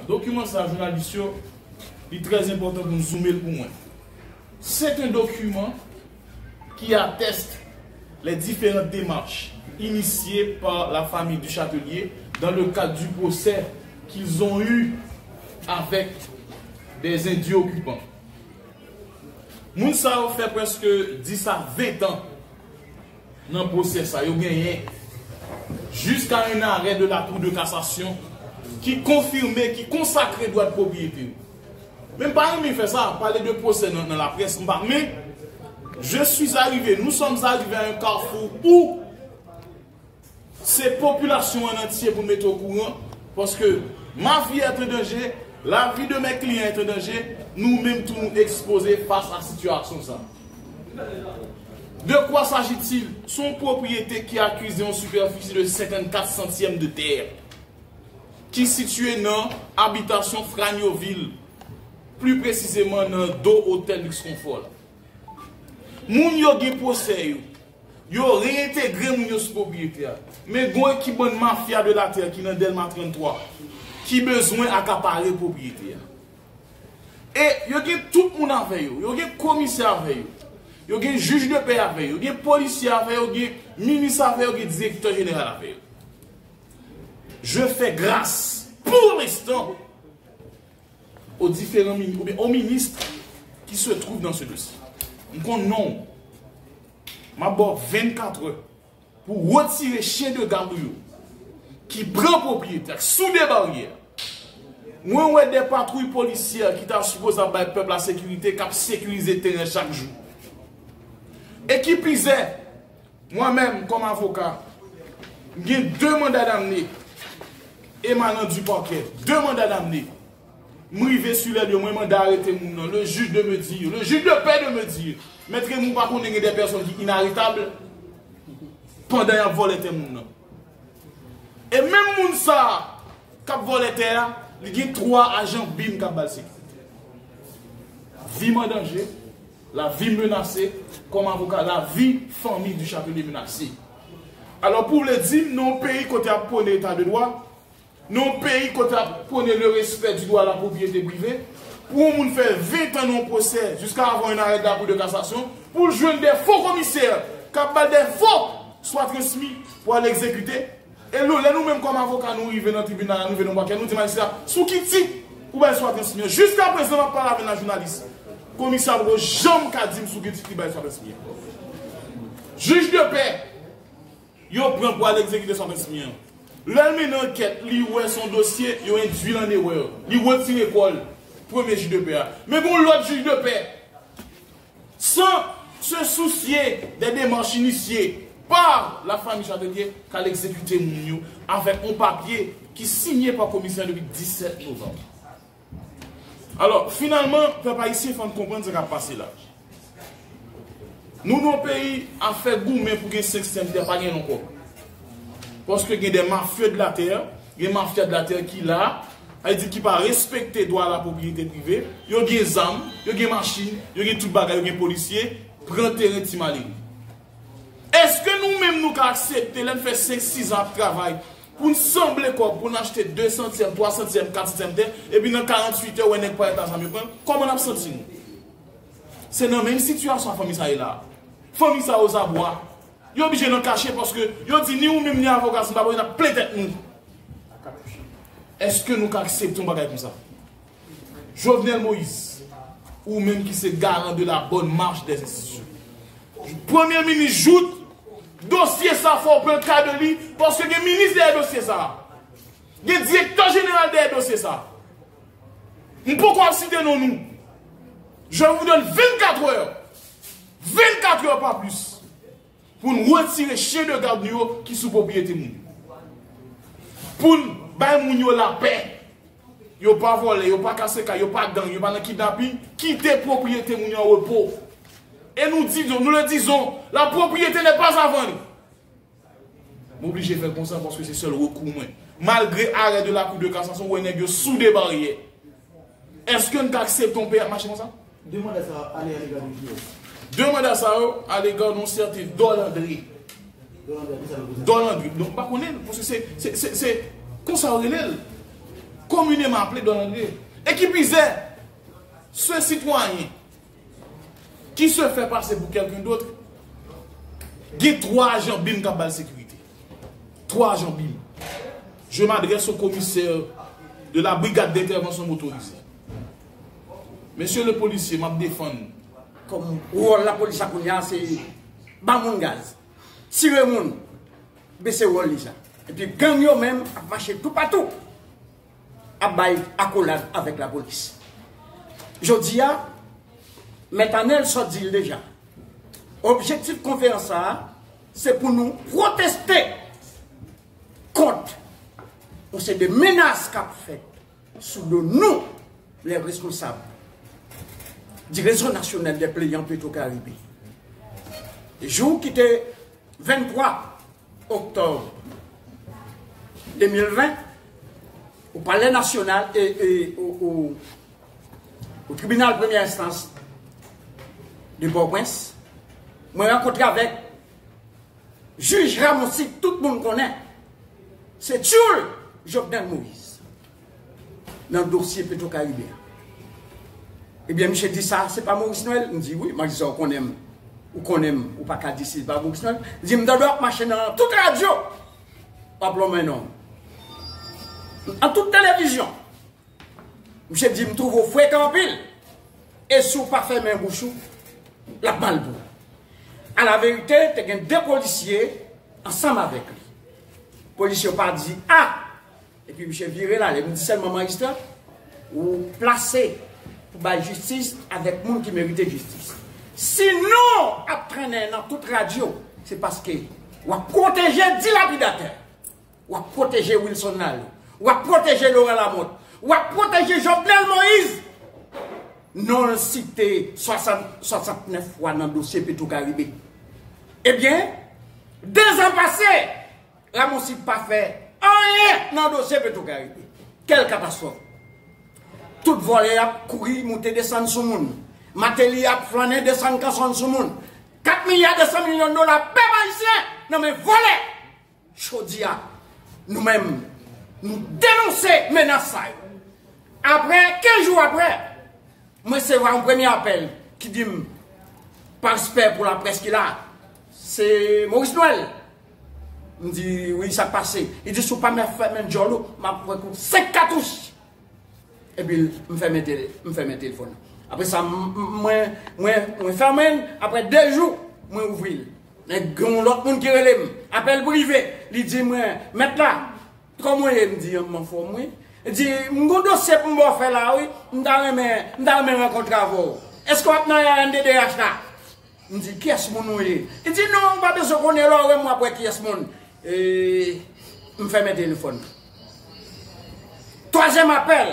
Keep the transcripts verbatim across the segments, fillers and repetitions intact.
Document sa, jounalis yo, li trè enpòtan pou nou zoume l pou mwen. C'est un document qui atteste les différentes démarches initiées par la famille du Châtelier dans le cadre du procès qu'ils ont eu avec des indiens occupants. Moun sa yo fè prèske dis a ven tan nan pwosè sa yo genyen, jusqu'à un arrêt de la Cour de cassation ki konfime, ki konsakre dwa de pwopriyete yo. Men m pa renmen fè sa, pale de pwosè nan, nan laprès, m pa, men je suis arrivé, nous sommes arrivés à un carrefour où se popilasyon an antye pou n mete okouran, paske ma vie est en danger, la vie de mes clients est en danger, nou menm tou nou ekspoze fas a sitiyasyon sa. De quoi s'agit-il? Se yon pwopriyete ki akize yon sipèfisi de senkannkat santyèm de tè ki sitiye nan abitasyon Franyovil, pli presizeman nan do otèl Luxe Confort la. Moun yo gen pwosè yo. Yo reyentegre moun yo sou pwopriyete a. Men gon ekip bann mafya de la tè ki nan Dèlma tranntwa ki bezwen akapare pwopriyete a. E yo gen tout moun avè yo. Yo gen komisè avè yo. Yo gen jij de pè avè yo. Yo gen polisye avè yo. Yo gen minis avè yo. Yo gen direktè jeneral avè yo. Je fais grâce, pour l'instant, aux différents mini-, ou bien aux ministres qui se trouvent dans ce dossier. M konn non w. M ap ba w vennkat è pou w retire chen de gad ou yo ki pran pwopriyete a, soude baryè. Mwen wè de patwouy polisyè ki ta sipoze ap bay pèp la sekirite, k ap sekirize teren chak jou. E ki pizè, mwen menm, kòm avoka, m gen de manda damne emanan di pakè, de manda damne. M rive sou lè yo, mwen mande arete moun nan. Le juge de me dire, le juge de paix de me dire, Maître Raymond, ou pa konnen gen de pèsòn ki inaretab pandan y ap vòlè tè moun nan. E menm moun sa a k ap vòlè tè a, li gen twa ajan bim k ap ba l sekirite. Vi m an danje, lavi m menase, kòm avoka, lavi fanmi Duchâtelet menase. Alò, pou w vle di m, nan yon peyi kote y ap pwone eta de dwa, nan yon peyi kote y ap pwone le respect du droit à la propriété privée, pou yon moun fè ven tan nan yon pwosè, jusqu'à avoir un arrêt de la Cour de cassation, pou l jwenn de fo komisè k ap ba l de fo swa transmi pou al egzekite, e nou, lè nou menm kòm avoka, nou rive nan tribinal la, nou rive nan pakè, nou di majistra, sou ki tit ou bay swa transmi an? Jiskaprezan, m ap pale avè n la, jounalis. Komisè a poko janm ka di m sou ki tit li bay swa transmi an. Jij de pè, yo pran pou al egzekite swa transmi an. Lè l mennen ankèt, li wè se yon dosye, yo endui l an erè. Li retire kò l, premye jij de pè a. Men gon lòt jij de pè, sans se soucier des démarches initiées par la famille Châtelier, k al egzekite moun yo avèk yon papye ki siyen pa komisè depi disèt novanm. Alò, finalman, pèp ayisyen, fò n konprann sa k ap pase la. Nou nan yon peyi, afè goumen pou gen senk santyèm tè pa gen non kòb. Paske gen de mafya de la tè, gen mafya de la tè ki la, sa vle di ki pa respekte dwa a la pwopriyete prive, yo gen zam, yo gen machin, yo gen tout bagay, yo gen polisye, pran teren ti malere. Èske nou menm nou ka aksepte lè n fè senk, sis an ap travay pou n sanble kòb, pou n achte de santyèm, twa santyèm, kat santyèm tè, epi nan karanntuit è, wè nèg parèt la, zam yo pran l? Kòman n ap santi nou? Se nan menm sitiyasyon a fanmi sa ye la. Fanmi sa yo zabwa. Yo oblije nan kache paske yo di ni ou menm ni avoka, si n pa pran, n ap plen tèt nou. Èske nou ka aksepte yon bagay konsa? Jovenel Moïse, ou menm ki se garan de la bonne marche des institutions. Premye minis jout, dosye sa fò w pran ka de li, paske gen minis dèyè dosye sa. Gen direktè jeneral dèyè dosye sa. M poko ap site non nou. Je vous donne vennkat è, vennkat è pa plis, pou n retire chen de gad nou yo ki sou pwopriyete moun yo. Pou n bay moun yo lapè. Yo pa vòlè, yo pa kase kay, yo pa gang, yo pa nan kidnaping. Kite pwopriyete moun yo an repo. Et nous disons, nous le disons, la propriété n'est pas à vendre. M oblije fè l konsa paske se sèl rekou mwen. Malgre arè de la Cour de cassation, wè nèg yo soude baryè. Èske n ka aksepte yon peyi ap mache konsa? De manda sa ale alega de kiyès? De manda sa yo alega yon sèten Dòlandre. Dòlandre, ki sa l reprezante? Dòlandre. Donk, m pa konnen l, paske se, se, se, se konsa yo rele l. communément appelé Don André, et qui plus est, ce citoyen qui se fait passer pour quelqu'un d'autre, gen twa ajan bim k ap ba l sekirite. Twa ajan bim. Je m'adresse au commissaire de la brigade d'intervention motorisée. Mesye le polisye, m ap defann. Kòm wòl lapolis la kounye a, se ba moun gaz, tire moun, bese wòl li sa. Epi gang yo menm ap mache toupatou, ap bay akolad avèk lapolis. Jodi a, Mèt Anèl sot di l deja. Objektif konferans sa a, se pou nou pwoteste kont yon seri de menas k ap fèt sou do nou, les responsables du réseau national des plaignants Petro-Caribe. Jou ki te venntwa oktòb de mil ven, o Palè Nasyonal e, e o, o, o Tribinal Premyè Enstans de Pòtoprens, mwen rankontre avèk jij Ramoncite, tout moun konnen. Se tchoul Jovenel Moïse nan dosye Petro Caribe a. Ebyen, misye di sa, se pa Maurice Noël? M di, wi, majistra, ou konnen m. Ou konnen m, ou pa ka di se pa Maurice Noël. Li di, m tande w ap mache nan tout radyo, w ap lonmen non m. Nan tout televizyon. Misye di, m twouve w frekan anpil. E si w pa fèmen bouch ou, l ap mal pou ou. Alaverite, te gen de polisye ansanm avèk li. Polisye yo pa di, a! Epi misye vire l ale. M di sèlman, majistra, ou plase pou bay jistis avèk moun ki merite jistis. Si non w ap trennen nan tout radyo, se paske w ap pwoteje dilapidatè. W ap pwoteje Wilson Lalo. W ap pwoteje Laurent Lamothe. W ap pwoteje Jovenel Moïse. Non l site swasant, swasantnèf fwa nan dosye Petro Caribe. Ebyen, dezan pase, Ramoncite pa fè anyen nan dosye Petro Caribe. Kèl katastwòf! Tout vòlè ap kouri, moute desann sou moun. Martelly ap flannen, desann kanson sou moun. Kat milya de san milyon dola pèp ayisyen nan men vòlè! Jodi a, nou menm, nou denonse menas sa yo. Apre, kenz jou apre, mwen resevwa yon premye apèl ki di m, pa respè pou laprès ki la, se Maurice Noël. M di, wi, sa k pase? Li di, si w pa mèt fèmen djòl ou, m ap fè kou senk katouch. Epi m fèmen tele-, m fèmen telefòn nan. Apre sa, m, m, mwen, mwen, mwen fèmen l. Apre de jou, mwen ouvri l. Men gen yon lòt moun ki rele m. Apèl prive. Li di mwen, mèt la, kòman w ye? M di, m anfòm, wi. Li di, m gon dosye pou m ba w fè la, wi. M ta renmen, m ta renmen rankontre avè w. Èske w ap nan R N D D H la? M di, kiyès moun ou ye? Li di, non, ou pa bezwen konnen, lè w wè m, w ap wè kiyès moun. E, m fèmen telefòn nan. Twazyèm apèl,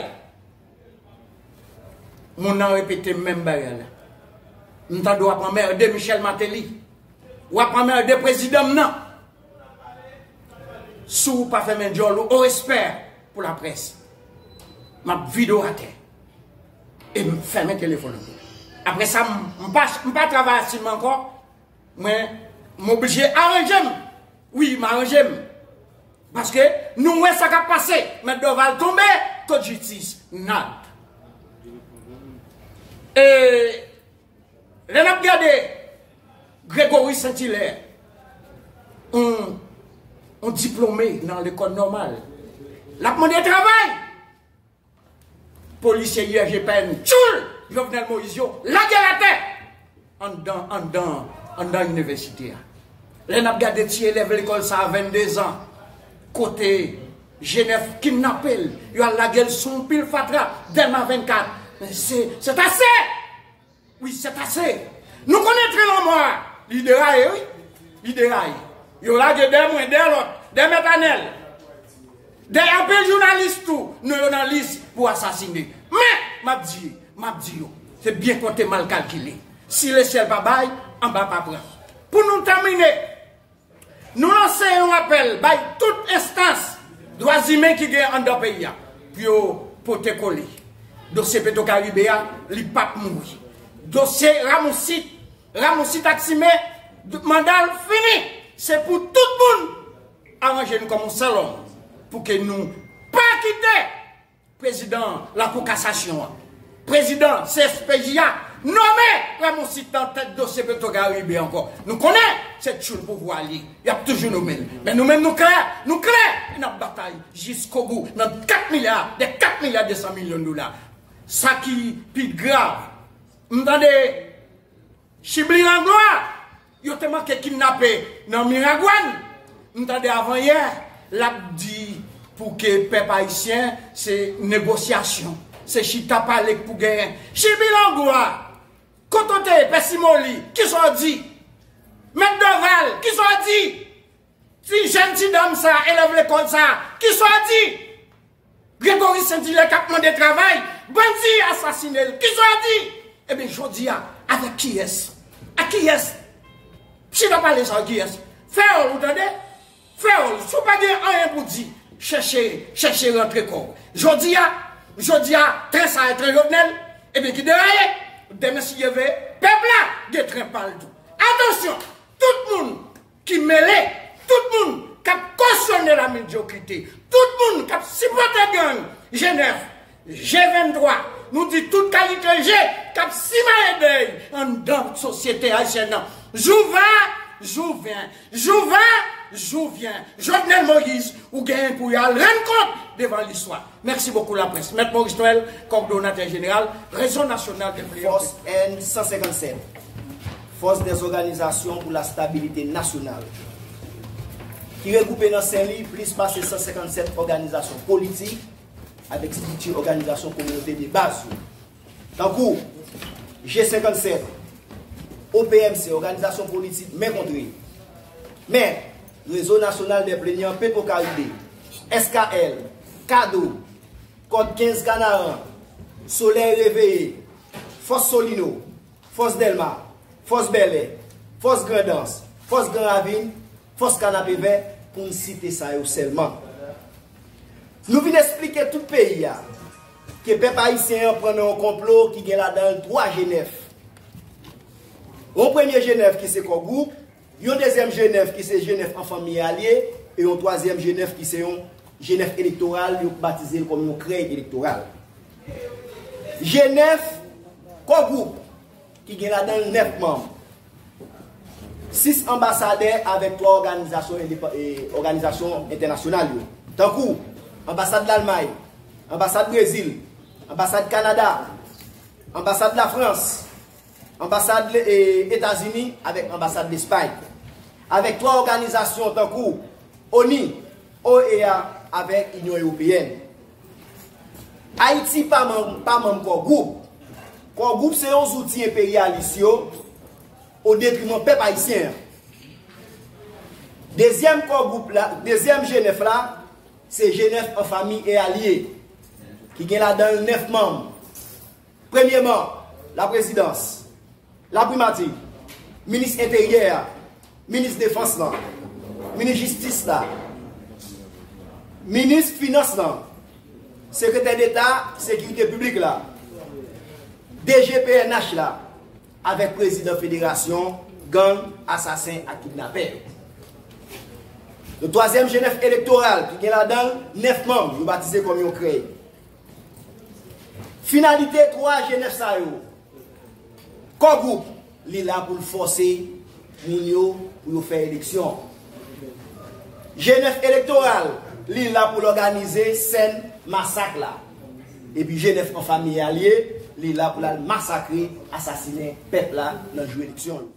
moun nan repete menm bagay la. M tande w ap anmède Michel Martelly. W ap anmède prezidan m nan. Si w pa fèmen djòl ou, o respè pou laprès, m ap vide w atè. E m fèmen telefòn nan. Apre sa, m, m pa, m pa travay asid mwen ankò. Mwen, m oblije aranje m. Wi, m aranje m. Paske nou wè sa k ap pase. Mèt Dorval tonbe, Cour de Justice, nad. E lè n ap gade Gregory Saint-Hilaire, yon, yon diplome nan lekòl nòmal, l ap mande travay. Polisye I F G P N tchoul Jovenel Moïse yo lage l atè anndan, anndan, anndan inivèsite a. Lè n ap gade ti elèv lekòl sa a, vennde zan, kote G nèf kidnape l, yo al lage l sou yon pil fatra, Dèlma vennkat. Men se, c'est assez! Wi, c'est assez! Nou konnen tren lanmò a, li deraye, wi. Li deraye. Yo lage dèyè mwen, dèyè lòt, dèyè Mèt Anèl, dèyè anpil jounalis tou, nou yo nan lis pou asasine. Men, m ap di, m ap di yo, se byen konte, mal kalkile. Si lesyèl pa bay, anba pa pran. Pou nou tèmine, nou lanse yon apèl bay tout enstans dwa imen ki gen anndan peyi a pou yo pote kole. Dosye Petro Caribe a, li p ap mouri. Dosye Ramoncite, Ramoncite ak Simé, manda l fini. Se pou tout moun aranje nou kòm yon sèl òm pou ke nou pa kite Prezidan Lakou Kasasyon an, prezidan C S P J a, nonmen Ramoncite nan tèt dosye Petro Caribe ankò. Nou konnen se tchoul pouvwa li ye. Y ap toujou nonmen l. Men nou menm nou klè, nou klè, e n ap batay jiskobou nan kat milya, de kat milya de san milyon dola. Sa ki pi grav, m tande Chibli Langlois, yo te manke kidnape nan Miragwàn. M tande avanyè, l ap di pou ke pèp ayisyen se negosyasyon, se chita pale k pou genyen. Chibli Langlois, kote w te ye, Pèsi Moli, kisa w di? Mèt Dorval, kisa w di? Ti jèn ti dam sa, elèv lekòl sa, kisa w di? Gregory Saint-Hilaire k ap mande travay, bandi asasinen l, kisa w di? Ebyen, jodi a, avèk kiyès? Ak kiyès? Chita pale sa, kiyès? Fè òl, ou tande? Fè òl. Si w pa gen anyen pou di, chèche, chèche rantre kò w. Jodi a, jodi a, tren sa a, tren Jovenel, ebyen, ki deraye. Demen, si Dye vle, pèp la gen tren pa l tou. Atansyon, tout moun ki mele, tout moun k ap kosyone lamedyokrite, tout moun k ap sipòte gang, G nèf, G venntwa, nou di tout kalite G k ap simaye dèy anndan sosyete ayisyèn nan. Jou va, jou vyen. Jou va, jou vyen. Jovenel Moïse, ou genyen pou y al rann kont devan listwa. Mèsi bokou laprès. Mèt Maurice Noël, kòdonatè jeneral Réseau National des Plaignants. Fòs N san senkannsèt, Force des Organisations pour la Stabilité Nationale, ki regwoupe nan sen li plis pase san senkannsèt òganizasyon politik avèk estrikti òganizasyon kominote de baz yo. Tankou G senkannsèt, O P M C, Òganizasyon Politik Men Kontre, men, Réseau National des Plaignants Petro Caribe, S K L, Kado, Kòd kenz Kanaran, Solèy Reveye, Fòs Solino, Fòs Dèlma, Fòs Bèlè, Fòs Grandans, Fòs Gran Ravin, Fòs Kanapevè, pou n site sa yo sèlman. Nou vin eksplike tout peyi a ke pèp ayisyen an pran nan yon konplo ki gen ladan l twa G nèf. Yon premye G nèf ki se Kò Gwoup, yon dezyèm G nèf ki se G nèf an fanmi e alye, e yon twazyèm G nèf ki se yon G nèf elektoral, yo batize l kòm yon krèy elektoral. G nèf, Kò Gwoup, ki gen ladan l nèf manm, sis anbasadè avèk twa òganizasyon endep-, e, òganizasyon entènasyonal yo, tankou anbasad Lalmay, anbasad Brezil, anbasad Kanada, anbasad Lafrans, anbasad, e, Etazini avèk anbasad Lespay, avèk twa òganizasyon tankou ONI, O E A avèk Inyon Ewopeyèn. Ayiti pa manm, pa manm Kò Gwoup. Kò Gwoup se yon zouti enperyalis yo o detriman pèp ayisyen an. Dezyèm Kò Gwoup la, dezyèm G nèf la, se G nèf an fanmi e alye, ki gen ladan l nèf manm. Premyeman, laprezidans, laprimati, minis enteryè a, minis defans lan, minis jistis la, minis finans lan, sekretè deta sekirite piblik la, D G P N H la, avèk prezidan federasyon gang, asasen ak kidnapè yo. Yon twazyèm G nèf elektoral ki gen ladan l nèf manm yo batize kòm yon krèy. Finalite twa G nèf sa yo, Kò Gwoup, li la pou l fòse moun yo pou yo fè eleksyon. G nèf elektoral, li la pou l òganize sèn masak la. Epi G nèf an fanmi e alye, li la pou l al masakre, asasinen pèp la nan jou eleksyon yo.